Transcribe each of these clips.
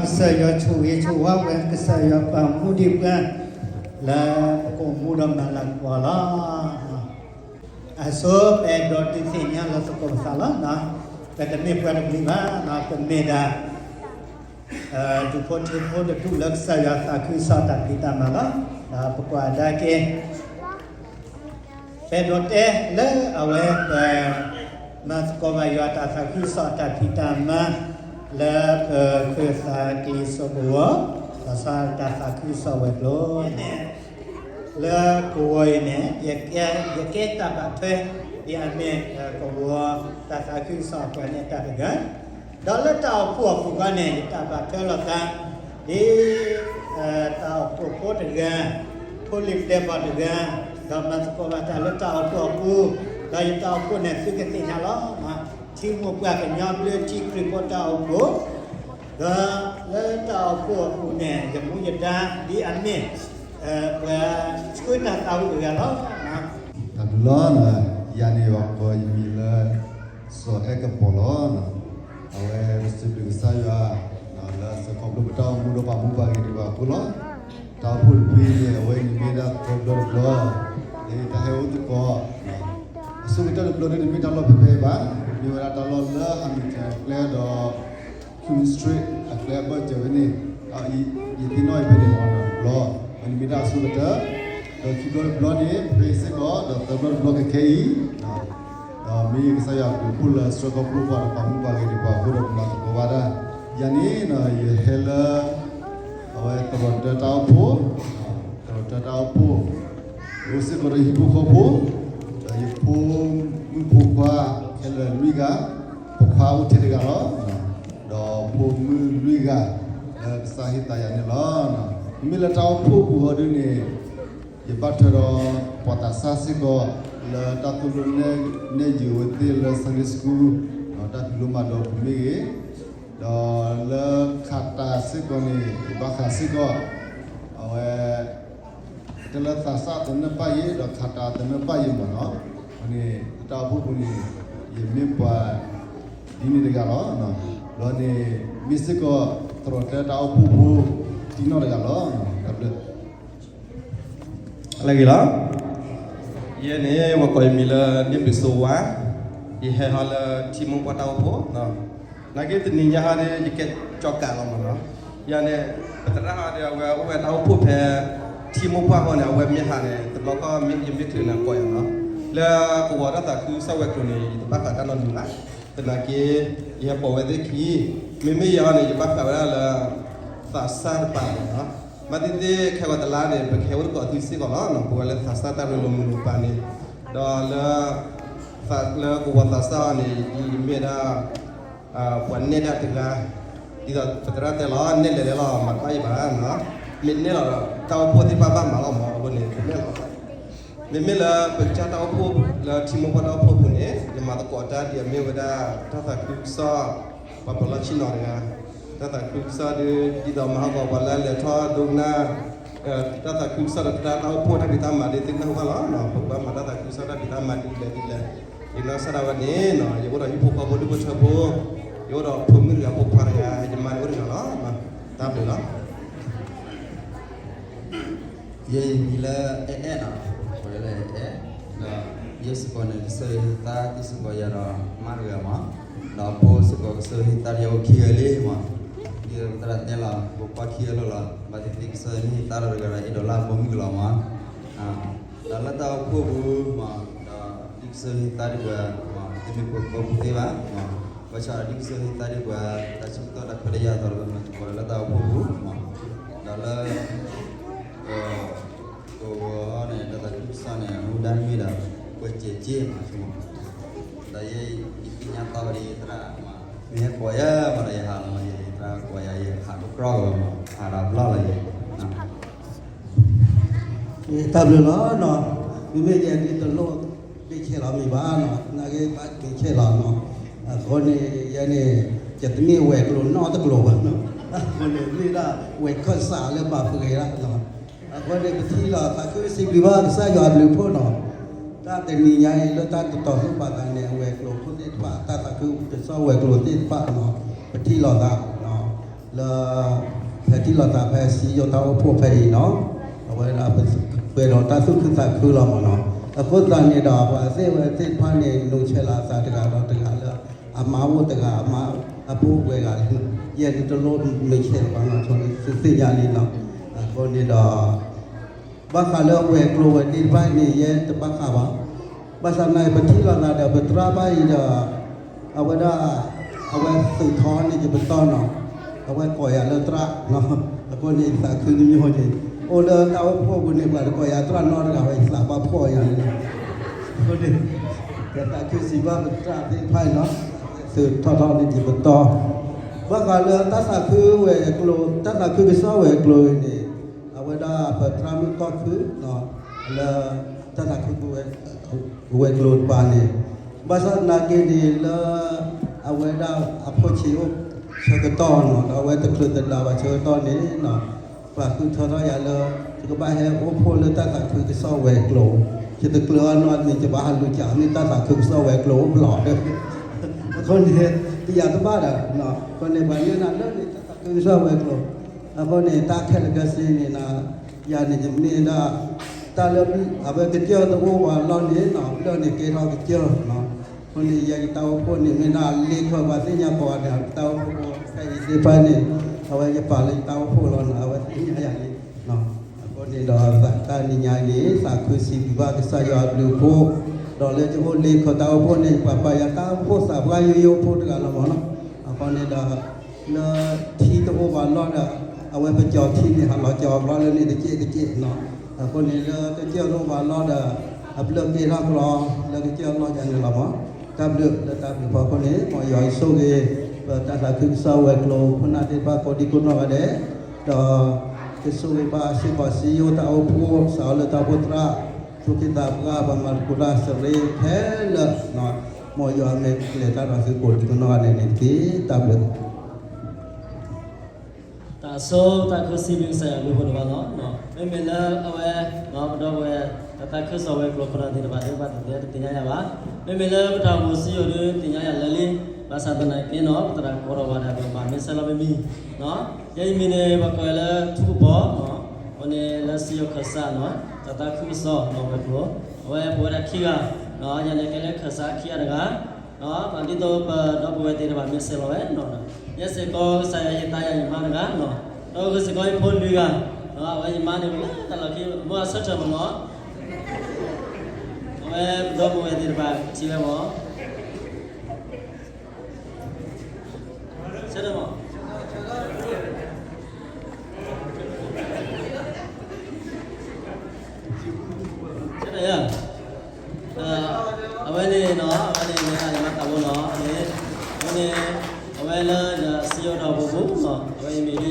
ကစၢ်ယွၤဆိၣ်ဂ့ၤဆိၣ်ဝါပှၤ, ကစၢ်ယွၤပာ်မူဒံးပှၤ လၢပကအိၣ်မူဒီးမၤလၤကပီၤလီၤ. အဆိပအဲၣ်ဒိးဒုးသ့ၣ်ညါလၢသကိးပသးလီၤ. ပတမ့ၢ်ပှၤတမှံၤဘၣ်, ပမ့ၢ်ဒၣ် ဒူၣ်ဖိထၢဖိတဒူၣ်လၢကစၢ်ယွၤသးခုကစီၣ်တၢ်ဖံးတၢ်မၤလီၤ. ဒီးပကွၢ်ကဒါက့ၤ ပအဲၣ်ဒိးတဲလၢအဝဲပ မၤသကိးဘၣ်ယွၤတၢ်သးခုကစီၣ်တၢ်ဖံးတၢ်မၤ လၢပခၢၣ်သးကလံၤစိးကဝီၤ, ဘၣ်ဆၣ်တၢ်သးခုကစီၣ်ဝဲၤကျိၤန့ၣ် လၢကဝီၤအံၤန့ၣ် ယကဲတၢ်ဘၣ်ထွဲ ဒ်အမ့ၢ်ကဝီၤတၢ်သးခုကစီၣ်အပှၤန့ၣ်တၢ်တဂၤ, ဒီးလၢတၢ်အိၣ်ဖှိၣ်အပူၤဃီန့ၣ် ယတၢ်ဘၣ်ထွဲလိာ်သး ဒ် တၢ်အိၣ်ဖှိၣ်ဖိတဂၤ, ဖိလံၤပျဲၢ်ဘီၣ်တဂၤ, ဒီးမၤသကိးဘၣ်တၢ်လၢတၢ်အိၣ်ဖှိၣ်အပူၤ, ဒီးယတၢ်အိၣ်ဖှိၣ်န့ၣ် သုကသ့ၣ်ညါလီၤ. ထံမိၢ်ပှၢ်ကညီဘျၢထံခရံာ်ဖိတၢ်အိၣ်ဖှိၣ်, ဒီးလၢတၢ်အိၣ်ဖှိၣ်အပူၤန့ၣ် ယမူယဒါဒ်အမ့ၢ် ပှၤဆှၢတၢ်သးဝံၣ်တဂၤလီၤ. တၢ်ဘျုးလီၤ. ယၤန့ၣ်ဘၣ်ကီးယမံၤလၢ စီၤအဲၣ်ကပီၤလီၤ. အဝဲပစံးဘျုးကစၢ်ယွၤ လၢအစၢၤခီဖျိပတၢ်အိၣ်မူဒီးပာ်မူပာ်ဂ့ၤဒံးပှၤအဃိလီၤ. တၢ်အိၣ်ဖှိၣ်တဖုအံၤန့ၣ် အဝဲန့ၣ်မ့ၢ်ဒၣ်သၢဘျီတဘျီ လၢတၢ်ဟဲအိၣ်သကိး အဆိကတၢၢ်တဘျီန့ၣ် တမ့ၢ်တၢ်လီၢ်ဖဲဖဲအံၤဘၣ်. မ့ၢ်ဝဲဒၣ်တၢ်လီၢ်လၢ Hamilton အကျဲဒီး Queen Street အကျဲအဘၢၣ်စၢၤဖဲန့ၣ်, ယသ့ၣ်နီၣ်အံၤဖဲန့ၣ်မ့ၢ်တဘျီ, အဝဲန့ၣ်မ့ၢ်ဒၣ်အဆိကတၢၢ်, ဒီးခံဘျီတဘျီန့ၣ် ဖဲအံၤစ့ၢ်ကီး ဒီးသၢဘျီတဘျီခဲခဲအံၤ ဒီးမ့ၢ်ကစၢ်ယွၤအဘျုးအဖှိၣ်လၢအဆှၢခီဖျိပှၤဒီးပာ်မူပာ်ဂ့ၤဒံးပှၤအဃိဒီးပမၤသကိးဘၣ်ဒၣ်, ယၤန့ၣ် ယဟဲလၢ အဝဲသရိာ်တၢတၢ်အိၣ်ဖှိၣ်, သရိာ်တၢတၢ်အိၣ်ဖှိၣ်, ယအိၣ်စ့ၢ်ကီးဒီးဟံၣ်ဖိဃီဖိ, ဒီးယဖိမုၣ်ဖိခွါခဲလၢာ်လွံၢ်ဂၤ, ဖိခွါအိၣ်ထဲတဂၤလီၤ. ဒီးဖိမုၣ်လွံၢ်ဂၤ လၢကစၢ်ဟ့ၣ်သါယၤန့ၣ်လီၤ. မ့မ့ၢ်လၢတၢ်အိၣ်ဖှိၣ်ပူၤဃီဒ်န့ၣ် ယဘၣ်ထွဲဒီးပှၤသးစၢ်စ့ၢ်ကီး လၢတၢ်သိၣ်လိနဲၣ်ယုာ်အဝဲသ့ၣ်လၢ Sunday School တၢ်ဖံးလိမၤဒိးပူၤမ့ၢ်ဂ့ၤ, ဒီးလၢခးတးစ့ၢ်ကီးန့ၣ် ယဘၣ်ဃးစ့ၢ်ကီး အဝဲ တၢ်လၢသးစၢ်သနၢၣ်ပၢၢ်ယဲ ဒီးခးတးသနၢၣ်ပၢၢ်ယဲမ့ၢ်နီၤ, န့ၣ် လၢတၢ်အိၣ်ဖှိၣ်ပူၤန့ၣ် ယမ့ၢ်ပှၤဒ်န့ၣ်တဂၤလီၤ. ဒီးန့ၣ် မ့ၢ်စ့ၢ်ကီး သရိာ်တၢတၢ်အိၣ်ဖှိၣ်ဖိ တံၢ်နီၢ်တဂၤလီၤ. တၢ်ဘျုး လၢအဂ့ၤလီၤ. ယဲန့ၣ် ပှၤကိးယမံၤလၢ နံၣ်ဘျုးစိဝါ, ယဟဲဟီလၢထံမိၢ်ပှၢ်တၢ်အိၣ်ဖှိၣ်, နာ်က့တနံၤညါဟီဒီး ယကဲကၠီၤကးလီၤမ့ၢ်နီၤ. ယၤန့ၣ် ပသရၣ်ဟီဒီး အဝဲအိၣ်ဝဲတၢ်အိၣ်ဖှိၣ်ဖဲ ထံမိၢ်ပှၢ်ဃီန့ၣ် အဝဲမ့ၢ်ဟးန့ၣ် တဘျီဃီမ့ၢ်ယမ့ၢ်ချုးန့ၣ်ကိးယၤနီၤ, လၢကဝီၤတၢ်သးခုကစီၣ်ဝဲၤကျိၤန့ၣ် ယတဘၣ်ဃးတၢ်နီတမံၤဘၣ်. သနာ်က့ ယဟဲပိာ်ဝဲသ့ၣ်ခံ, မ့မ့ၢ်ယၤဟီန့ၣ် ယဘၣ်ဃးဝဲဒၣ်လၢ သးစၢ်တပၤမ့ၢ်နီၤ. မၤသ့ၣ်သ့ၣ်ခဲဂီၤတလါန့ၣ် ပကဟဲအိၣ်သကိးသုစ့ၢ်ကီးလီၤ. ပဝဲလၢသးစၢ်တၢ်ရ့လိာ်မုာ်လိာ်ပာ်န့ၣ်, ဒီးလၢ လၢကဝီၤသးစၢ်န့ၣ် ယမ့ၢ်ဒၣ် ပှၤနဲၣ်ဒၣ်တဂၤ, ဒ်သိးပသရၣ်တဲလီၤ နဲၣ်လဲၤလဲၤလီၤ မၤတဘၣ်ယံၤဘၣ်နီၤ. မ့ၢ်နဲၣ်လီၤဒီး တၢ်အိၣ်ဖှိၣ်သ့ၣ်တဖၣ်ဘၣ်မၤလီၤမ့ၢ် အဃိန့ၣ် တနဲၣ်လီၤ. မ့မ့ၢ်လၢပကစၢ်တၢ်အိၣ်ဖှိၣ် လၢထံမိၢ်ပှၢ်တၢ်အိၣ်ဖှိၣ်ပူၤန့ၣ် ယမၤသကိးတၢ်ဒ်အမ့ၢ်ဝဲဒၣ် တၢ်သးခုကစီၣ် ပှၤပလီၢ်ဆ့ၣ်နီၤတဂၤ, တၢ်သးခုကစီၣ်ဒ် ဒ်သိးမၤဟးဂီၤပှၤလၢအလဲၤထီၣ်ဒိကနၣ် တၢ်သးခုကစီၣ်ဒီးတၢ်အိၣ်ဖှိၣ်တၢ်ဖံးတၢ်မၤဒ်သုကနၣ်ဟူဘၣ်လီၤ. ပကဘၣ်မၤတၢ်သးခုကစီၣ်တၢ်ဖံးတၢ်မၤဒ်လဲၣ်ဒ်လဲၣ်, ယကနၣ်စၢ်ဒၣ်ဝဲန့ၣ် ယအိၣ်ဒီးဟံၣ်ဖိဃီဖိဒူၣ်ဖိထၢဖိ, ယအိၣ်ဒီးဖိမုၣ်တဂၤဖိခွါတဂၤ, ယမါန့ၣ်အိၣ်တဂၤလီၤ. တၢ်ဘျုးလီၤ. ယဲအံၤမံၤလၢအဲၣ်အဲၣ်နီၤ, ပှၤလၢအဲၣ်, ဒီးယဲစ့ၢ်ကီးန့ၣ် ကစၢ်ယွၤဟ့ၣ်သါတံၤစ့ၢ်ကီးယၤဒီးမါတဂၤမး, ဒီးဖိစ့ၢ်ကီးကစၢ်ယွၤဟ့ၣ်သါယၤအိၣ်ခံဂၤလံမး, ဒ်သရၣ်တဲလီၤ ပကွၢ်ခံဂၤလီၤလီၤ, ဘၣ်သ့ၣ်သ့ၣ်ကစၢ်ယွၤမ့ၢ်ဟ့ၣ်သါဒီးတဂၤဒီး အဲၣ်ဒိးလၢအဘီမုၢ်ကလီၤမး, ဒီးလၢတၢ်အိၣ်ဖှိၣ်ပူၤမး, ဒီးဒ်ကစၢ်ယွၤဟ့ၣ်သါဒံးပှၤမး, တမ့ၢ်ပှၤကိးပူၤသ့ဘၣ်, ဘၣ်ဆၣ်ဒီးဒ်ကစၢ်ယွၤဟ့ၣ်သါဒံးပှၤ တၢ်ဆၢကတီၢ်တၢ်ခွဲးတၢ်ယာ်အသိးလၢပမၤသကိးဒီးလၢတၢ်အိၣ်ဖှိၣ်ပူၤမး, ဒီးလၢ ကဝီၤန့ၣ် တၢ်သးခုကစီၣ်န့ၣ် မူဒါမ့ၢ်ဒၣ် ပှဲၤစဲးက့မးဆိမး, ဒီးယဲယသ့ၣ်ညါသီဝဲဒၣ်ယသရၣ်မး, မ့ၢ်ဟဲကိးယၤမးဒီးယဟးလီၤမး, ယသရၣ်ကိးယၤယဟးတကြီလီၤမး, ဟးဒီးဘျီလီၤယဲ, တၢ်ဘျုးလီၤနီၤ, မ့မ့ၢ်ယဲဒ်တလိၣ်ဘ့ၣ်ဆဲးလီၤမံၤဘၣ်နီၤ, နာ်က့ဘၣ်ဘ့ၣ်ဆဲးလီၤနီၤ, အဃိန့ၣ် ယဲန့ၣ် ယတမ့ၢ်ဝဲၤကျိၤနီတကျိၤဘၣ်နီၤ, အဃိန့ၣ်မ့ၢ်ဒၣ်ဝဲၤခၢၣ်စးလၢပာ်ပှဲၤဒၣ်နီၤ အဃိန့ၣ် ပထံၣ်လိာ်သးခုစံးဘျုးဘၣ်ကစၢ်ယွၤအဘျုးအဖှိၣ်နီၤ, တၢ်တနံၤညါအံၤလၢတၢ်တတီၤသူၣ်ပာ်သးန့ၣ် အဝဲၤကျိၤဖိသ့ၣ်တဖၣ် တၢ်သးခုကစီၣ်ဝဲၤကျိၤသ့ၣ်တဖၣ်နီၤ, ပထံၣ်လိာ်သးနီၤ, လၢ ဖဲထံၣ်လိာ်သးဖဲစံယိၣ်တၢ်အိၣ်ဖှိၣ်ဖဲအံၤနီၤ, အဝဲဒၣ်ပှဲၤဒီးတၢ်သူၣ်ခုသးခုလီၤမ့ၢ်နီၤ. အဃိသတးန့ၣ်ဒီး ပှၤသ့ၣ်ဝဲသ့ၣ်တဖၣ်န့ၣ် နုာ်ဆဲးလီၤအသးတဂၤဒီးတဂၤလၢ အမါအိၣ်တဂၤ အမါအဖိပှဲၤဂၤ, ယဲဒၣ်တလိၣ်မ့ၢ်ဆဲးလီၤဘၣ်နီၤ, ဆိသုသ့ၣ်ညါလံနီၤ. အဃိန့ၣ်ဒီး ဘၣ်ဃးလၢဝဲၤကျိၤဝဲၤဒ့တဖၣ်အံၤန့ၣ် ယဲတဘၣ်ဃးဘၣ်. ဘၣ်ဆၣ်သနာ်က့ ပထံၣ်လိာ်သးဒီးပသရၣ်ဘၣ်အံၤဒီး အဝဲဒၣ် အဝဲသုးထီန့ၢ်ယပတီၢ်နီၤ, အဝဲကိးယၤလၢသရၣ်နီၤ. အဃိန့ၣ် ယသးခုညီညီန့ၣ် အိၣ်လၢတၢ်အိၣ်ဖှိၣ်ပူၤန့ၣ် ပှၤတကိးယၤသရၣ်နီတဂၤဘၣ် ယသးဘၣ်ဖှီၣ်ယၤန့ၣ်လီၤ. အဃိန့ၣ် ယသးခုစံးဘၣ်ပသရၣ်သ့ၣ်တဖၣ်အံၤနီၤ, သုးထီထီန့ၢ်ယပတီၢ်. ဘၣ်ဃးလၢတၢ်သးခုဝဲၤကျိၤ တၢ်သးခုကစီၣ်ဝဲၤကျိၤအံၤန့ၣ် အဝဲဒၣ်ပသရၣ်မုၣ်ကီၢ်ခုနီၤ, လၢ တၢ်သးခုကစီၣ်ဝဲၤကျိၤတပၤန့ၣ်, ဘၣ်ဆၣ်သနာ်က့န့ၣ်လၢ အဝဲဒၣ်အဖိဆံးအိၣ်ဆၢကတီၢ်နီၤ, ဒီးအဝဲတချုးသဒါဘၣ်ဆၢကတီၢ်န့ၣ်နီၤ, ပှၤဃုထၢထီၣ်ယၤလၢ ယကဘၣ်ဟဲအိၣ်ဖှိၣ်လၢတၢ်သးခုကစီၣ်ဝဲၤကျိၤ, ယတကျၢၤအီၤနီတမံၤ ယဘၣ်ဟးလူၤကၠးမ့ၢ်တၢ်သးခုကစီၣ်ဝဲၤကျိၤအိၣ်ဖျိးဒီး, အဃိန့ၣ် တယၤတဘၣ်ဒီး, အဃိန့ၣ် ပှၤန့ၢ်နၤလၢန့ၣ် တၢ်သးခုကစီၣ်ဝဲၤကျိၤ, အဃိန့ၣ် တၢ်ခဲလၢာ်ခဲဆ့န့ၣ်နၤ ယၤန့ၣ်ယမ့ၢ်ဒၣ် တၢ်လၢ အဝဲကစၢၢ်တအိၣ်ဝဲအလီၢ်န့ၣ်နီၤ, ဘျၢၣ်န့ၣ်ကဲထီၣ်ကစၢၢ်နီၤ. အဃိန့ၣ် ယၤယတၢ်အိၣ်ဖှိၣ်န့ၣ် မ့ၢ်ဒၣ်လ့ခၢၣ်ပှၤသ့ၣ်ညါကိးဂၤဒဲး တၢ်အိၣ်ဖှိၣ်ဖဲအံၤသ့ၣ်တဖၣ်န့ၣ် အဝဲယပာ်လၢယတၢ်အိၣ်ဖှိၣ်လီၤနီၤ, အဝဲသ့ၣ်ညါယၤလံ. အဃိန့ၣ်ဒီး တၢ်နံၤညါအံၤန့ၣ် သးခုစံးဘျုးဘၣ်ကစၢ်ယွၤအဘျုးအဖှိၣ်, ဒီးလၢယအိၣ်လ့ခၢၣ်တၢ်အိၣ်ဖှိၣ်န့ၣ် ပှၤပာ်ယၤတၢ်အိၣ်ဖှိၣ်သးပှၢ်ယိယိဖိတဂၤလီၤမ့ၢ်နီၤ. အဃိန့ၣ်ဒီး လၢထံတအိၣ်ဘၣ်လီၢ်ဒီး အဝဲပကၠီၤထံန့ၣ် ဟးလီၤကၠီၤဘျီလၢန့ၣ်တက့ၢ်တက့ၢ်နီၤ. အဃိန့ၣ်လၢကစၢၢ်တအိၣ်ဘၣ်လီၢ်ဒီး အဘျၢၣ်ကဲထီၣ်ကျီ လၢကစၢၢ်အလီၢ်ယၤန့ၣ်လီၤမး. တၢ်ဘျုးလၢတၢ်ဘျုးဖီခိၣ်န့ၣ် မ်ယွၤကဆိၣ်ဂ့ၤ ပတၢ်သးခုကစီၣ်ဝဲၤကျိၤခိၣ်နၢ်သ့ၣ်တဖၣ်ကိးဒံကိးနီၢ်ဂၤဒဲး, ဒီး ကဆိၣ်ဂ့ၤဘၣ်စ့ၢ်ကီးစံယိၣ်တၢ်အိၣ်ဖှိၣ် စးထီၣ်လၢတၢ်အိၣ်ဖှိၣ်သရၣ် သူၣ်က့သးပှၢ် ပှၤမၤသကိးတၢ်စရ့ဖဲလၢ မ်ယွၤမ့ၢ်ကျဲၤတၢ်ဒီးသုကိးဒံကိးနီၢ်ဂၤဒဲးန့ၣ်တက့ၢ်. တၢ်ဘျုး တၢ်ဆိ တၢ်ခုစံးဘျုးကစၢ်ယွၤအဘျုးအဖှိၣ်တဖၣ်လီၤ. မ့မ့ၢ်လၢအဝဲ ပဒီပုၢ်ဝဲၢ် တၢ်သးခုကစီၣ်ဝဲၤကျိၤခိၣ်နၢ်သ့ၣ်တဖၣ် သ့ၣ်တဖၣ်တသ့တသ့ၣ်ညါယၤဘၣ်. မ့မ့ၢ်လၢပတၢ်အိၣ်မူစံယိၣ်ဒုးသ့ၣ်ညါယၤလၢာ်လံ, ဘၣ်ဆၣ်သနာ်က့နီၤ ပသရၣ်ကိးထီၣ်ဝဲဒၣ် ပဘၣ်မ့ၢ်ဆဲးလီၤမ့ၢ်မံၤ ယဲအံၤမံၤန့ၣ် ပှၤကိးဝဲလၢထူကပီၤ, အဃိန့ၣ်လၢစံယိၣ်ခၢၣ်စးနီၤ တၢ်သးခုကစီၣ်နီၤဝဲၤကျိၤ, အဝဲပဝဲဒၣ်ခံဂၤ, ယၤန့ၣ်ကဲလၢခၢၣ်စးခံဂၤတဂၤ, ဒ်သိးပဒီပုၢ်ဝဲၢ်သ့ၣ်တဖၣ်မ့ၢ်ဆဲးလီၤဝဲနီၤ, ယဲစ့ၢ်ကီးကစၢ်ယွၤဟ့ၣ်သါယၤယမါတဂၤနီၤ, ဒီးဃုစ့ၢ်ကီးယဖိလွံၢ်ဂၤ, အဝဲယမါန့ၣ် တၢ်လီၢ်ခံ မိၢ်အဆၢထၢၣ်မးနီၤ, အဝဲပဒီပုၢ်ဝဲၢ်သ့ၣ်တဖၣ်ထံၣ်ဝဲမး ဆၢထၢၣ်မး ဆၢထၢၣ်ယၤ, အဝဲန့ၣ်နီၤ အဝဲန့ၣ်မ့ၢ်ဒၣ်ယမါသးဘိနီၤ, အဝဲန့ၣ် အဝဲလၢယစံယိၣ်တၢ်အိၣ်ဖှိၣ်ပူၤနီၤ အဝဲ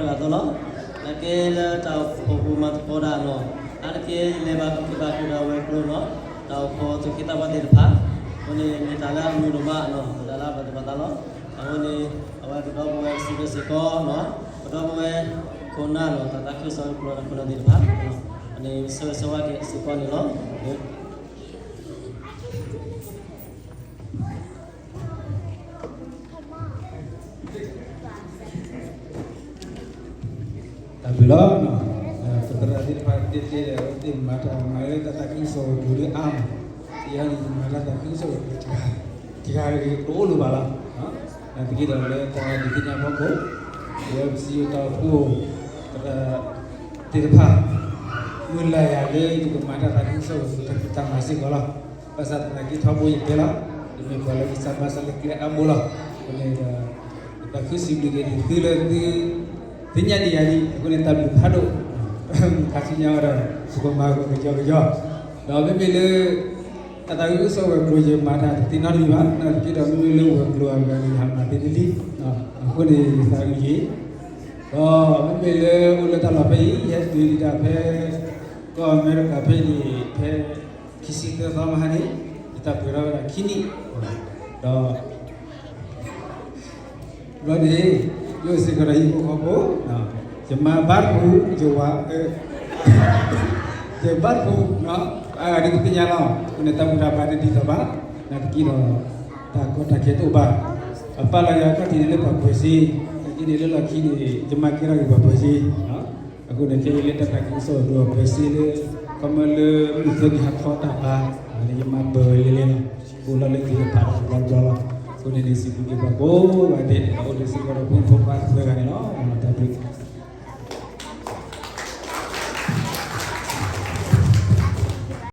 အံၤမ့ၢ်ဒၣ်ယတၢ်အိၣ်ဖှိၣ်ဖိတဂၤအသိးလီၤ, နာ်က့လၢတၢ်အိၣ်ဖှိၣ်ပူၤမၤသကိးတၢ်နီၤ, အါတက့ၢ်ယလဲၤဘၣ်ကဘၣ်ဃုာ်ဒီးဝဲၤကျိၤနီၤ, တၢ်အိၣ်ဖှိၣ်သူၣ်က့သးပှၢ်သ့ၣ်တဖၣ်, အဃိန့ၣ်မ့ၢ်တၢ်လၢအမုာ်ဒိၣ်မးနီၤ မ့ၢ်တၢ်လၢအဘၣ်သူၣ်ဘၣ်သးလီၤ, အဃိန့ၣ် အဝဲပဒီပုၢ်ဝဲၢ်စံးဘျုးစ့ၢ်ကီးနီၤ, ပဒီပုၢ်ဝဲၢ်ခိၣ်နၢ်နီၤ တၢ်သးခုကစီၣ်ဝဲၤကျိၤခိၣ်နၢ်သ့ၣ်တဖၣ်, အန့ၣ်ဆၢဂ့ၤဆၢဝါက့ၤစ့ၢ်ကီးန့ၣ်လီၤ. တၢ်ဘျုးလီၤ. ပသရၣ်သ့ၣ်တဖၣ် တဲတဲဒီး အဝဲသ့ၣ်မၤတၢ်မၤလၢတၢ်သးခုကစီၣ်ဝဲၤကျိၤဒ်အါမး, ယၤန့ၣ် ယမၤတၢ်သးခုကစီၣ်ဝဲၤကျိၤတဂၤ, တဂၤတဂ့ၤတအိၣ်လၢၤဘၣ်လီၤ. နာ်သက့ဒီးလၢတၢ်ဒုးသ့ၣ်ညါဖီခိၣ်, အဝဲပစံယိၣ်တၢ်အိၣ်ဖှိၣ် သရၣ်သ့ၣ်တဖၣ် မုၢ်လၢ်ယၤလၢယကမၤတၢ်သးခုကစီၣ်ဝဲၤကျိၤတၢ်ဖံးတၢ်မၤစ့ၢ်ကီးလီၤ. ဘၣ်ဆၣ်သနာ်က့ထီဘိယတဲလီၤ, ယမ့ၢ်ပှၤလၢကစၢ်ဘါစၢ်လၢကျဲအါဘိလီၤ. အဃိန့ၣ်ဒီး ယသးခုစံးဘျုးက့ၤသုလၢသု သ့ၣ်ညါဒံးယၤလံ, အဃိန့ၣ်တၢ်ဘျုးဖးဒိၣ်, ခါဆူညါဝဲဒီး ယကမၤကကယီကယီ, ဒီးမ့မ့ၢ်လၢ တၢ်သးခုကစီၣ်ဝဲၤကျိၤယမၤတၢ်တသ့နီတမံၤဘၣ်, နာ်သက့ဒီးမ့မ့ၢ်လၢဝဲၤကျိၤအဂၤန့ၣ် ယဟးမၤသ့လံ, အဃိန့ၣ် ယသးအုးက့ၤ, ဒီးမ့မ့ၢ်လၢအိၣ်လၢတၢ်လီၢ်ဖဲအံၤ ယဟဲတုၤဒံးတၢ်ဖဲ ကီၢ်အမဲရကၤဖဲအံၤန့ၣ် ဖဲ ခံဆံသၢသီမဟါန့ၣ် ယတၢ်ပှဲၤထီၣ်ဝဲဒၣ်ခံနံၣ်, ဒီး ဘျီန့ၣ် ယအိၣ်စ့ၢ်ကီးဒီးဟံၣ်ဖိဃီဖိ, ယမါဘါတပူၤ ယဝၤ ယဘါတပူၤ, အဂၤဒ်ပသ့ၣ်ညါလီၤ, အဃိန့ၣ်တၢ်ဘူၣ်တၢ်ဘါတဒ်သိးဘၣ်, နာ်သက့ဒီး တၢ်ကီတၢ်ခဲတအိၣ်ဘၣ်, အပာ်လီၤယၤခီၣ်ထံးန့ၣ်လၢပှၤပှဲၤစ့, နာ်သက့ န့ၣ်လၢလီၢ်ခံန့ၣ် ယမၤကဲထီၣ်က့ၤပှၤပၢၤစ့, အဃိန့ၣ် ခဲအံၤလၢတၢ်သးခုကစီၣ်ဒိၣ်ပၢၤစ့လၢ ခီမ့ၢ်လၢမုၢ်သၢနံၤဟးထီၣ်တၢ်ဘါ, န့ၣ်ယမၤပၢၤဝဲလဲၤလဲၤလီၤ, အိၣ်လီၤလၢသ့ၣ်တဖၣ်တဘျီဘျီလီၤ. အဃိန့ၣ်န့ၣ် စံးဘျုးက့ၤပှၤကိးဂၤဒဲးန့ၣ် အိၣ်ဒံးစ့ၢ်ကီးဒီးဖိမုၣ်ဖိခွါသၢဂၤန့ၣ်လီၤ. တၢ်ဘျုး